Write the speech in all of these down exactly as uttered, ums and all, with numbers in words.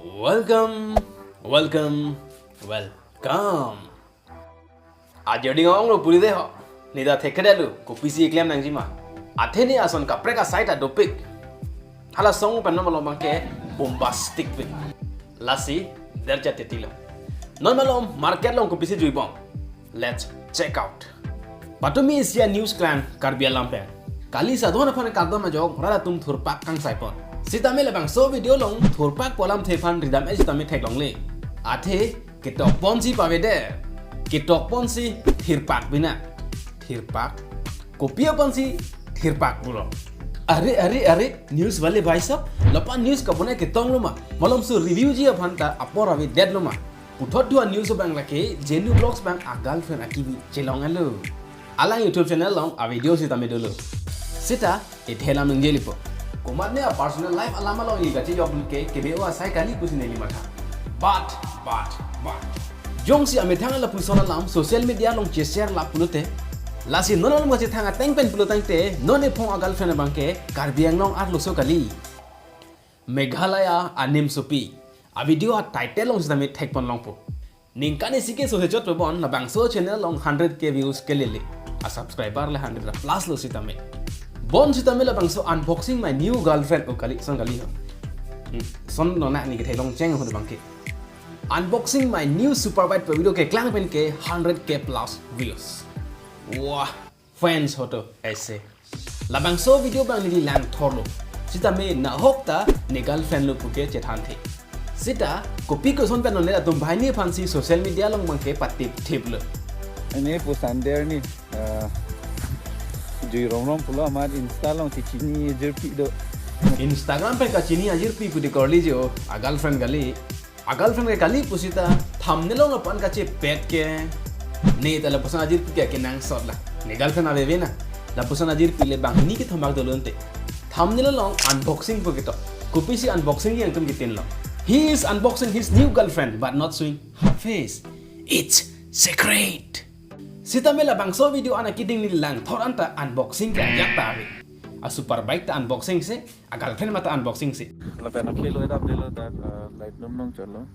Welcome, welcome, welcome. Ajarding ong lo puri de ho. Nida thekre lo, kopisi klem nangjima. Athe ne ason kaprek asai ta dopik. Hala song pen non malom abangke bombastic pik. Lasi, der chat tilo. Non malom market along kopisi juibom. Let's check out. Patumi isi a-news klang Karbi alam pen. Kali sadon aphan kardom ajok, rat atum thurpak kangsaipon. Sitame labangso video along thurpak pu alamthe aphan ridam-e sitame theklongle. Athe, ketokponsi pavede. Ketokponsi thirpak bina. Thirpak. Kopi aponsi thirpak pulo. Are, are, are, news wale bhai sahab, lapu news kabonai ketong lo ma? Malomso reviewji aphan ta apor avedet lo ma? Puthot dua news abang lake, Jenu Vlogs abang a-girlfriend akibi chelong alo. Alang YouTube channel along a-video sitame dolo. Sita, ethe lam nungjelipo. Komatne a-personal life alam along i gache jok ke, kebe-o asai kali pusi neli matha. But, but, but. Jongsi amethang lapuson alam social media along che-share lap pulote. Lasi non along gache thang ateng pen pulotangte, non ephong a-girlfriend abangke, Karbi Anglong arloso kali. Meghalaya animsopi. A-video a-title along sitame thekpon longpo. Ningkan isi ke sose chot pebon, labangso channel along hundred K views kelele. A-subscriber le hundred plus lo sitame. Bon sitame labangso unboxing my new girlfriend o kali, son kali ho. Hmm, son nona ni kethelong cheng ho abangke. Unboxing my new super bike pu video keklang pen ke hundred K plus views. Wah, fans hoto aise. Labangso video abang neli langthorlo. Sitame nahok ta ne girlfriend lo puke chethanthe. Sita, kopi koson pen non ne atum banghini aphansi social media along abangke patip thiplo. Ini pusan der ni, eh, jui rong rong pulo amat Insta along si chini jirpi do. Instagram pen kachini ajirpi pu de korli jo, a-girlfriend kali. A-girlfriend ke kali pusita, thumbnail along lapu-an kachepet ke. Ne ta lapuson ajirpi ke kenangsot la. Ne girlfriend aveve na. Lapuson ajirpi le banghini kethombak dolo ante. Thumbnail along unboxing pu ketok. Kopisi unboxing yang tum kitin lo. He is unboxing his new girlfriend but not showing her face. It's secret. Sitame labangso video ana keding neli langthor anta unboxing ke ajak ta ave. A-super bike ta unboxing si, a-girlfriend mata unboxing si. Lapen akhelo edap delo dak, uh, light num nong cholo.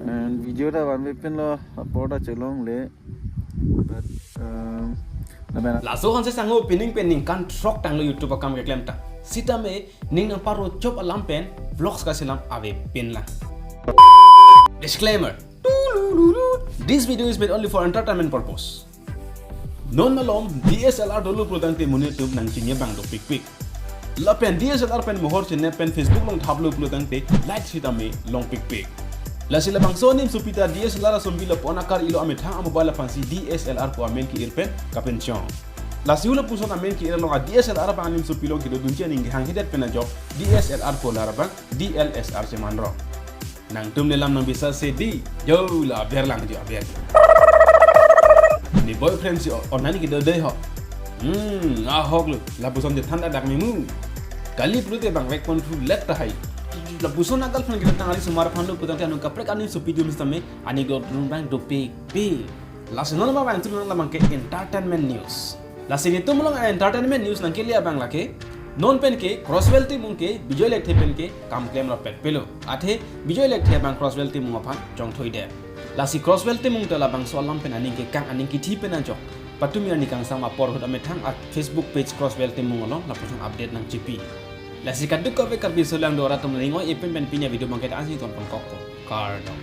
And video ta van ve pin lo, apor ta chelongle. But, um, lapen laso hanse sangho pining pen ningkan throk tanglo YouTube akam keklem ta. Sitame ning nangparo chop alam pen vlogs kaselam ave pin la. Disclaimer. This video is made only for entertainment purpose. Non malom D S L R dolo pulotangte monit atum nangchini abang dopikpik. Lapen D S L R pen mohor chinine pen Facebook along thaplo pulotangte like sitame longpikpik. Lasi labangso animsopi ta D S L R asombi lapu-an akar-ilo amethang a-mobile aphansi D S L R pu amen ke-ir pen kapinchong. Lasi hula puson amen ke-ir along a-D S L R abang animsopi along kedodunji aning kehanghedet pen ajok D S L R pu alar abang D L S R chemanrong. Nangtum ne lam nangbisas se di. Jo la aber lang jo aber. Ne boyfriend si o-, online kedo dei ho. Hmm, ahok lo. Lapuson chethan dak memu. Kali pulote bang vekpon thu let tahai. Lapuson a-girlfriend kita tangari sumar phan lo putangte anung kaprek animsopi dum sitame ani dot room bang dopikpik. Lasi non abang tum nang labangke entertainment news. Lasi netum along entertainment news nangkele abang lake. Non pen ke Crosswell Timung ke Bijoy Lekthe pen ke kam klem rapet pelo. Athe Bijoy Lekthe abang Crosswell Timung aphan chongthoidet. Lasi Crosswell Timung ta labangso alam pen aning kekang aning kithi pen ajok patumi arni kangsam apor ahut amethang a-Facebook page Crosswell Timung along lapuson update nangchipi. Lasi kadokave Karbi solangdo rat atum ring-oi-e pen pen pini a-video abangke ta ansi tonpon kokpo. Kardom.